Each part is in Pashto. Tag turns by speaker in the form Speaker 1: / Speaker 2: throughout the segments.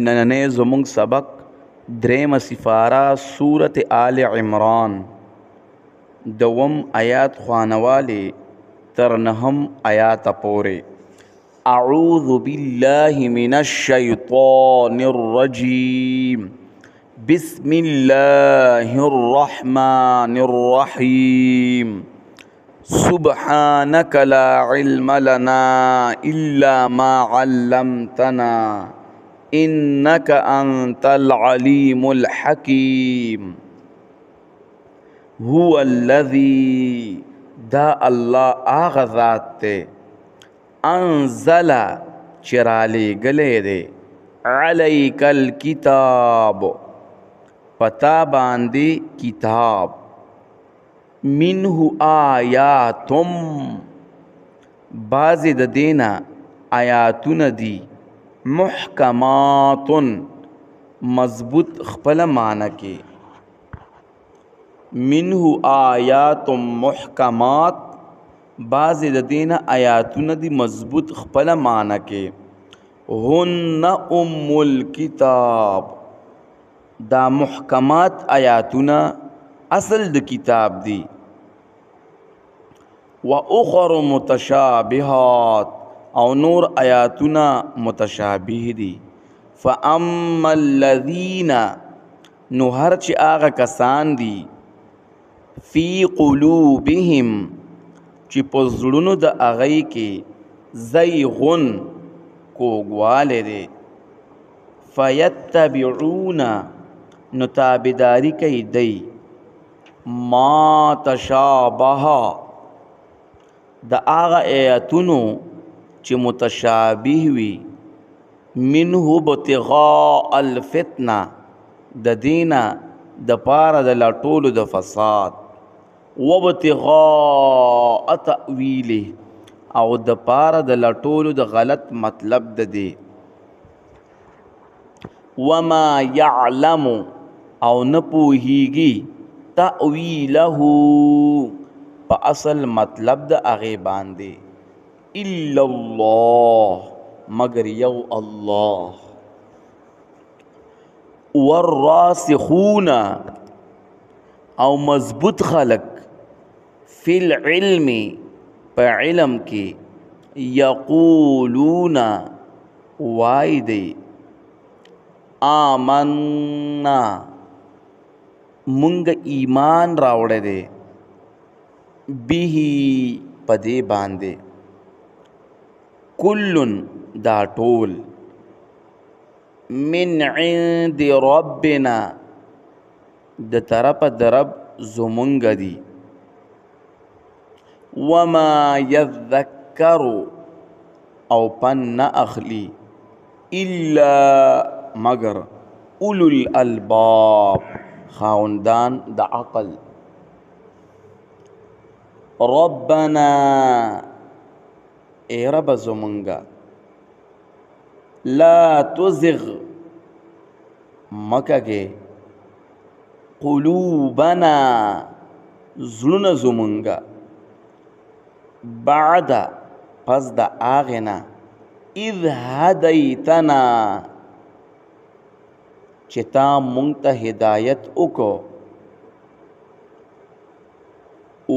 Speaker 1: نننې زموږ سبق درېمه سفاره سورت آل عمران دوم آیات خوانوالی تر نهم آیات پورې. اعوذ بالله من الشیطان الرجیم. بسم الله الرحمن الرحیم. سبحانك لا علم لنا إلا ما علمتنا إنك أنت العليم الحكيم. هو الذي دا الله هغه ذات دی انزل چې رالیږلی دی علیک الکتاب په تا باندې کتاب. منه آیاتم بعضې د دې نه آیاتونه دي محکمات مضبوط خپله معنی کې. منه آیات محکمات بعضې د دې نه آیاتونه دي مضبوط خپله معنی کې. هن ام الکتاب دا محکمات آیاتونه اصل د کتاب دی. و اخر متشابهات او نور آیاتونه متشابه دي. فاما الذین نو هر چې هغه کسان دي فی قلوبهم چې په زړونو د هغوی کې زیغون کوږوالی دی فیتبعون نو تابعداري کوي دی ما تشابه د هغه آیاتونو چې متشابه وي منه ابتغاء الفتنه د دینه د پاره د لټولو د فساد وابتغاء تأویله او د پاره د لټولو د غلط مطلب د دی. وما یعلم او نه پوهیږي تأویله په اصل مطلب د هغې باندې الا الله مگر یو الله. والراسخون او مضبوط خلق فی العلم په علم کې یقولون وای دی آمنا مونږ ایمان راوړی دی به په دې باندې کل دا ټول من عند ربنا د طرفه د رب زمونږ دی. وما یذکر او پن نه اخلي الا مگر اولو الالباب خاوندان د عقل. ربنا ای رب زمونږه لا تزغ مکه قلوبنا زړونه زمونږه بعد پس د هغې نه اذ هدیتنا چې تا مونږ ته هدایت وکړو.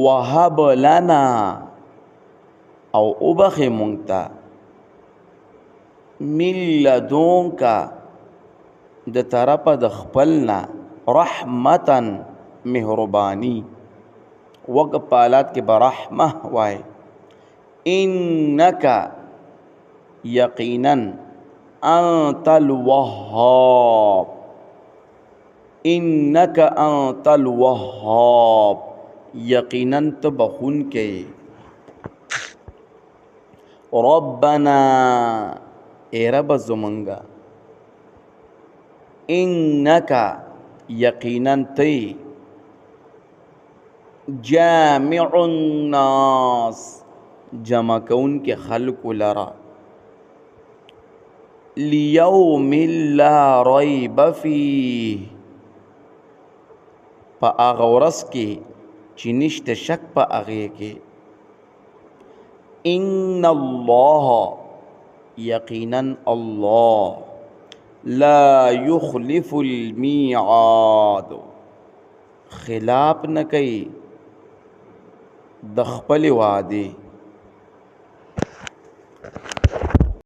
Speaker 1: وهب لنا او وبخې مونږ ته من لدنک د طرفه د خپل نه رحمتا مهرباني. وقف په حالات کې به رحمه وای. انک یقینا انت الوهاب انک انت الوهاب یقینا ته بخښونکی. ربنا ای رب زمونږه انک یقینا ته جامع الناس جمع کوونکې خلکو لره لیوم لا ریب فیه په هغه ورځ کې چې نشته شک په هغې کې. ان الله یقینا الله لا يخلف الميعاد، خلاف نه کوي د خپل وعده.